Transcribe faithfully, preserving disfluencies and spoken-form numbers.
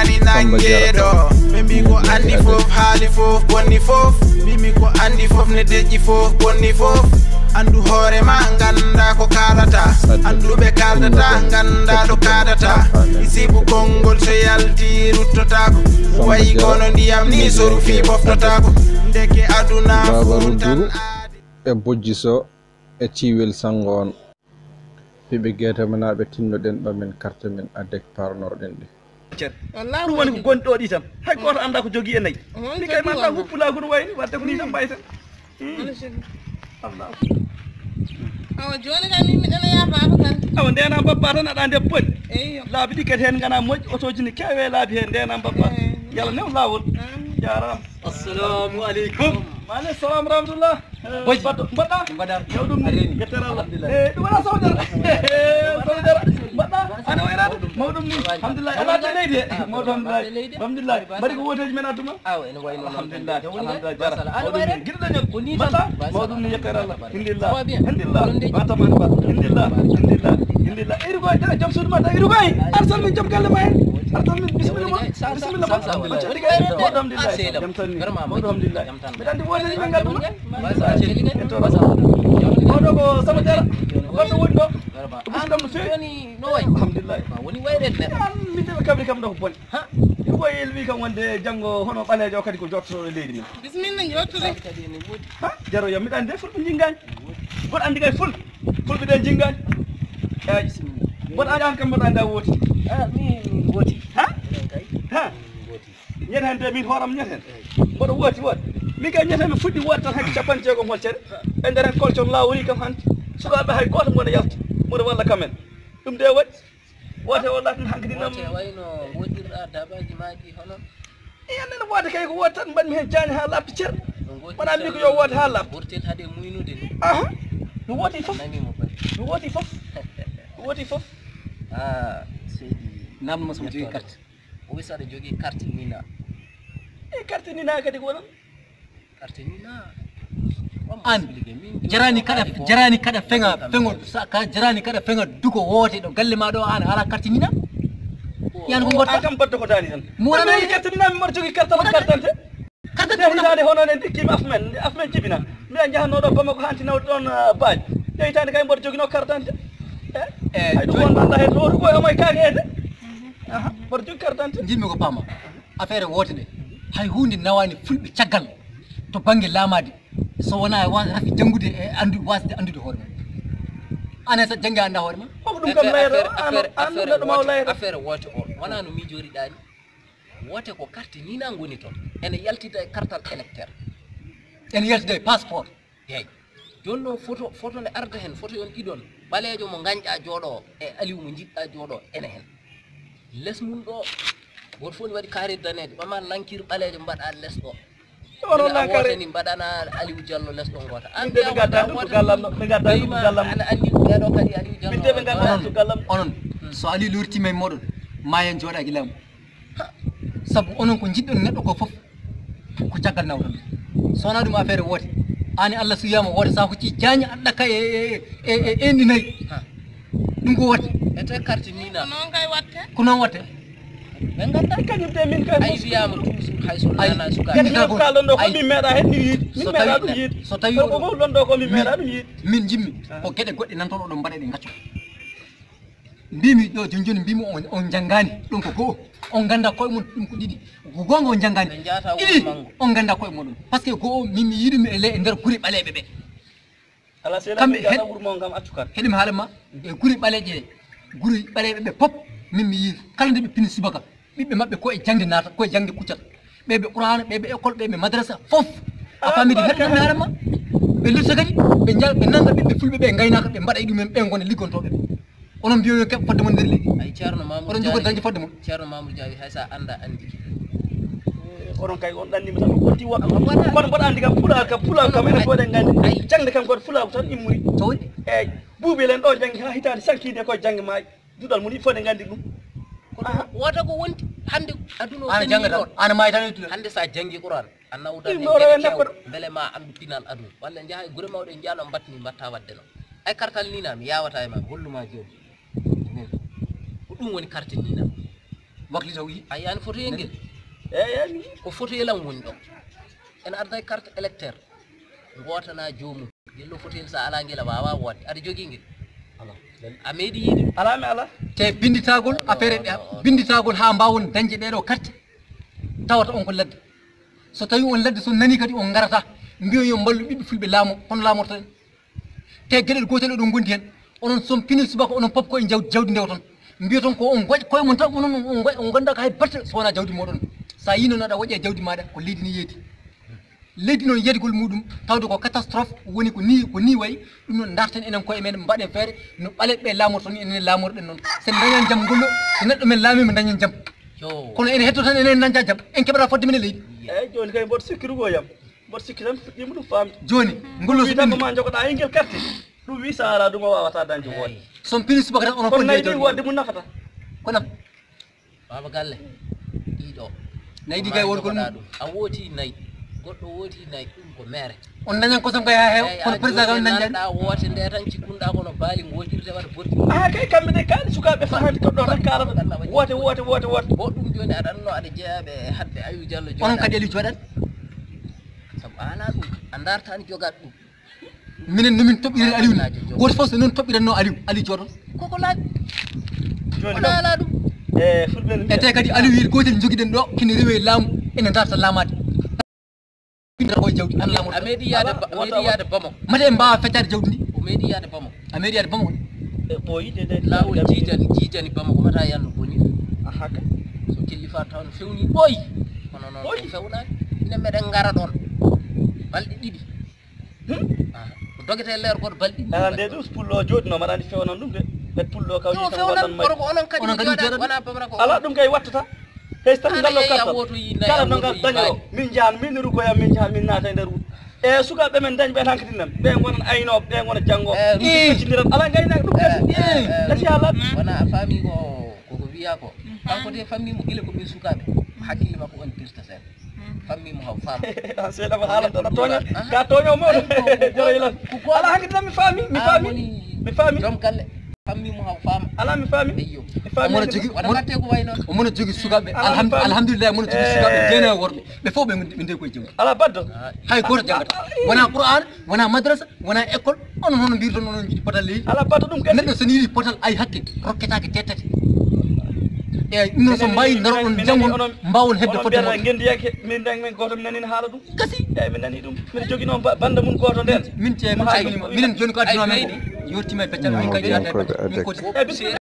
Samba Diarra. Ɓe mbi ko andi fof, haali fof, bonni fof. Mbimi ko andi fof, ne deƴƴi fof, bonni fof. Andu hoore ma, ganda ko kaalata. Anduɓe kaldata, ganda ɗo kaadata. Isibu konngol so yalti, ruttotako. Wayi kono ndiyam ni, so rufi, boftotako. Ndeke aduna fof tan aadi. E Bojji Sow, e Ciwel Sanngo on. Ɓiɓɓe Geetamanaaɓe, tinnoɗen ɓamen karte men adek parnorɗen ɗi. Wallaahi ɗum woni ko gonɗi ɗo ɗi tan. Hay gooto anndaa ko jogii e nayi. Min kay mi anndaa huppulaagu no wayni, wadde ko ni tan mbayten. Allah. Awa jooni kay min miɗen yaafaa ko tan. Awa ndena mbabba tan aɗa andi e boni. Eyyo. Laabi ɗi kadi heen ngana moƴƴi, otooji ne keewe laabi heen ndena mbabba. Eyyo. Yalla new laawol. Amin. Jaaraama. Assalamu aleykum. Wa aleykum salam wa rahmatullah. Bojji. Mbaɗɗo, mbaɗɗa? Mbaɗa. Yaw ɗum ni, yettere Allah. Alhamdulillah. Eh, ɗum wona sawdara. Sawdara. Mbaɗɗa? Ana wayraade? Mawɗum ni. Alhamdulillah. Ala de leydi. Mawɗum alhamdulillah. Alhamdulillah. Mbaɗi ko woteeji men adduma? Awa, ene wayi noon. Alhamdulillah. Alhamdulillah. Jara. Mawɗum ni. Giɗo dañol. Ko ni tan. Mbaɗɗa? Mawɗum ni, yettere Allah. Alhamdulillah. Alhamdulillah. Alhamdulillah. Alhamdulillah. Iri koy, dara jom suudu ma, iri koy. Arsal min jom galle ma hen. Arsal min, bismillah ma. Bismillah ma. Alhamdulillah. Mawɗo alhamdulillah. Jam tan ni. Mawɗo alhamdulillah. Mbiɗa anndi woteeji men ngaddu ma. Mawɗo ko Samba Diarra. Goɗɗo woni ɗo. Ko musidɗam no feewi. Alhamdulillah. Min de ɓe kabri kam ɗo ko bone. Ko elwi kam wonde janngo hono ɓaleejo kadi ko jottoɗo e leydi men. Bismillah, jottude. Ha? Jaro yam, mbiɗa anndi fulɓe jinngani. Mboɗo anndi kay ful. Fulɓe ɓe jinngani. Eeyi. Mboɗo anndi an kam mboɗo anndi a wooti. Ah, min wooti. Ha? Minen kay. Ha? Min wooti. Ñeten de min hooram ñeten. Mboɗo wooti woot. Min kay ñeten mi fuɗɗi woot tan hakke capanɗe jeegom hol cere. E nder en kolcon laawori kam hannde. Sukaaɓe hay gooto mboɗo yalta. Mboɗo walla kam en. Ɗum de waɗi. Woote o laatno hankadi nam. Woote wayno ngodirɗa dabaji ma ɗi hono? E annen woote kay ko woote tan mbaɗmi heen jaañe haa laaɓti cer. Wona mbi ko yo woote haa laaɓta. Bortel haade muynude ni. Aha. Mi wooti fof. Nani mo bari. Mi wooti fof. Mi wooti fof. Ah, seydi. Namno mo somo jogii carte. O wi saɗa jogii carte nina. E carte nina kadi ko wonan? An jarani kada jarani kada fenga fengo sa ka jarani kada fenga duko wote ɗo galle ma ɗo an ala kartinina. Yan ko gotta kam batta ko dani tan. Mo wona kartinina mi mor jogi kartan kartante. Kartante ko dani hono ne dikki afmen afmen jibina. Mi an jahanno ɗo bama ko hanti naw ɗon baaj. Dey tan kay mboɗo jogino kartante. Eh, ay ɗum wonɗo anda hen ɗo ko e moy kake ede. Aha, mboɗo jogi kartante. Jimmi ko pama. Affaire woote nde hay huunde nawaani fulɓe caggal to bannge laamaade so wonaa wa- rafi janngude e anndu wasde anndude hoore mum. An hay so janngi annda hoore ma. Koko ɗum kam layata an an neɗɗo ma o layata. Affaire woote o wonaa no miijoriɗaani. Woote ko carte nina ngoni toon. Ene yaltida e kartal électeur. Ene yaltida e passeport. Eeyi. Jooni noon foto foto nde arda heen foto yon ɗiɗon ɓaleejo mo ngañƴa jooɗo e aliw mo njiɗɗa jooɗo ene heen les mum ɗo. Gooto fof ne waɗi karit daneejo ɓama lankir ɓaleejo mbaɗa les ɗo. Onon lankare ni mbaɗana aliw jallo les ɗo goota an ɓe gadda ɗum ko gallam ɓe gadda ɗum ko gallam ana anndi ɓeɗo kadi aliw jallo min de ɓe gadda ɗum ko gallam onon so ali lortima e moɗon ma en jooɗaki laamu. Sabu onon ko njiɗɗon neɗɗo ko fof ko caggal nawɗon. So wonaa ɗum affaire woote. Aan e Allah suyama woote sa hucci jaañi aɗa ɗakka e e e enɗi nayi. Ɗum ko woote. Ete carte nina. Ko noon kay watte. Ko noon watte. Ɓe ngannda kañum de min kay ay wiyama toujours hay so nana suka. Kadi no kalɗon ɗo ko min meeɗa hen mi yiide min meeɗa ɗum yiide. So tawi ko ɗon ɗo ko min meeɗa ɗum yiide. Min jimmi ko geɗe goɗɗe nan toon oɗon mbaɗa ɗe gacco. Mbimi ɗo joni joni mbimi on on jangani ɗum ko goo on ganda koye mon ɗum ko ɗiɗi ko gonga on jangani ɗiɗi on ganda koye muɗum parce que goo min mi yiɗumi e le- e nder guri ɓaleɓe ɓe kamɓe heɗimi haala ma e guri ɓaleƴe guri ɓaleɓe ɓe pop min mi yi kala nde ɓe pini subaka ɓiɓɓe maɓɓe ko e jangde naata ko e jangde kuccata ɓe ɓe qur'ana ɓe ɓe école ɓe ɓe madrasa fof a famidi heɗimi haala ma ɓe lutta kadi ɓe jal ɓe nanda ɓiɓɓe fulɓe ɓe gaynaka ɓe mbaɗa e ɗumen ɓe gona liggontoɓe ɓe onon mbiyono keɓa fodde mon nder leydi ay ceerno mamoudou oɗon jogori dañde fodde mon ceerno mamoudou diawi hay sa anda andi oɗon kay on ɗannima tan o ɓotti woɗɗo kono mboɗo andi kam pulaar kam pulaar kam enen fof eɗen gandi jangde kam koto fulaagu tan immori to woni eyyi buubi len ɗo jangde ha hitaande sankide koye jangde maayi duɗal mum fof eɗen gandi ɗum wota ko wonti hande aduna o ana jangga tan ana maayi tan e duɗal hande sa jangi qouran a nawdan hen geɗe kewɗe beele ma andu pinal aduna walla jaaha e guure mawɗe jiyano mbatmi mbatta wadde no ay kartal nina mi yawata e ma golluma joni ko ɗum woni carte nina Wakli taw yi. A yiyani fotoyel ngel? Eyi, eyi, mi yii. Ko fotoyel am woni ɗo. En arda e carte électeur. Ngotana joomum. Ngel ɗo fotoyel, sa ala ngel a wawa wodde. Aɗa jogii ngel? Ala. A meeɗi yiide? Ala, mi ala. Te binditagol affaire, binditagol ha mbawon dañde ɗeɗo carte. Tawata on ko ladde. So tawi on ladde, so nani kadi on ngarata. Mbiyo yo mballu ɓiɓɓe fulɓe laamo, kono laamorto en. Te geɗel gotel oɗon gondi hen. Onon som pini subaka, onon pop ko e jawdi, jawdi ndewoton. Mbiyoton ko on goƴ-, koye mon tan, onon on goƴ-, on gonda ko hay batte so wona jawdi moɗon. Sa yi noon aɗa woƴe jawdi maɗa, ko leydi ni yeedi. Leydi noon yeedgol muɗum, tawde ko catastrophe woni, ko ni, ko ni wayi, ɗum noon darten enen koye men, mbaɗen feere no ɓaleɓe laamorto ni, enen laamorɗen noon. Sen dañan jam ngollo, so neɗɗo men laamima dañen jam. Yo. Kono ene hetto tan enen dañta jam, en keɓata fodde men e leydi. Eyyi, joni kay mboɗo sikki ɗum ko yam. Mboɗo sikki tan fuɗɗima ɗum famde. Joni, ngollo so wiitango ɓenni ma jogoɗa e ngel carte. Ɗum wi sa ala ɗum a wawata dañde woote. Son pini subaka tan onon kono fof nayi ɗi jeytoɗo. Wodde mum nafata. Kono Baba Galle, ɗiɗo. Nayi ɗi kay won ko ɗum. A wooti nayi. Goɗɗo wooti nayi, ɗum ko mere. On dañan kosam kay ha heewa, kono président kay on dañan. Woote nde tan cikkunɗa kono baali ngoƴirde waɗa borti. Ah, kay kamɓe de kaali sukaaɓe fahani ko ɗo tan kaalata. Woote, woote, woote, woote. Ko ɗum joni aɗa anno aɗa jeeya ɓe hadde Aliou Diallo. Onon kadi Aliou jooɗat. Sabu a ala ɗum, a dartani jogaat ɗum. Minen no min toɓɓiren Aliou ni. Goto fof so noon toɓɓiranno Aliou, Aliou jooɗo. Koko laaɓi. Joni wona ala ɗum. E fulɓe no mbiya. Ete kadi Aliou wi gotel jogiɗen ɗo, kene rewe laamu, ene darta laamaade. Ɓinta ko e jawdi, an laamu. A meeɗi yaade Ba-, a meeɗi yaade Bamako. Mate en mbaawa feccaade jawdi ndi. O meeɗi yaade Bamako. A meeɗi yaade Bamako. E ɓooyi de, de, laawol jiijani, jiijani Bamako, mata yanno boni. Aha ka. So kellifa taw no fewni ɓooyi. Kono noon ko fewnaani. Ine meɗen ngara ɗon. Balɗe ɗiɗi. Hmm? Ah, ko dogete leer goto balɗe ɗiɗi. Ala nde ɗum pullo jooɗino, mbaɗa andi fewnan ɗum de. Ɓe pullo kawji tan wallan may. Kono ko onon kadi jooɗaɗon, wona Bamako. Ala ɗum kay wattata. Hay so tawi ngal ɗo kartal. Kala no ngal dañoro. Min njahan, min rukoya, min njahan, min naata e nder wuro. E sukaaɓe men dañɓe en hankadi nan. Ɓe ngona aynooɓe, ɓe ngona janngooɓe. Ɗum ɓe cindinat. Ala ngaynaaka ɗum kasi. Kasi haa laaɓi. Wona a faami ko, ko, ko wiya ko. Kanko de fammi mo gila ko min sukaaɓe. Hakkille makko on pirta seeɗa. Fammi mo haw faama. An seeɗa ko haalanta na tooña. Ka tooña mo. Joroy lan. Ala hankadi nan mi faami, mi faami. Mi faami. Joom galle. Fammi mo haw faama. Ala mi faami. Eyyo. Mi faami. Omo no jogi, wona watte ko way noon. Omo no jogi sukaaɓe. Alhamdu-, alhamdulillah, omo no jogi sukaaɓe jeenayo worɓe. Ɓe fof ɓe nde-, ɓe ndewi koye jawdi. Ala baddo. Hay goto jangata. Wona Qur'an, wona madrasa, wona école. Onon hono mbirton onon jiɗi potal leydi. Ala baddo ɗum kadi. Neɗɗo so ne yiɗi potal ay hakke, rokketaake tettete. Eyyi, ɗum noon so mbawi daroɗon janngo, mbawon hedde fodde moɗon. Ngendiyake, min dañ min goto mi nanino haala ɗum. Gasi. Eyyi, mi nani ɗum. Min jogino ba-, banda mum goto nden. Min ce-, min calminima. Minen joni ko adduno men ko. Yortima e peccal, min kadi yaade e peccal. Min koti. E bisimilla.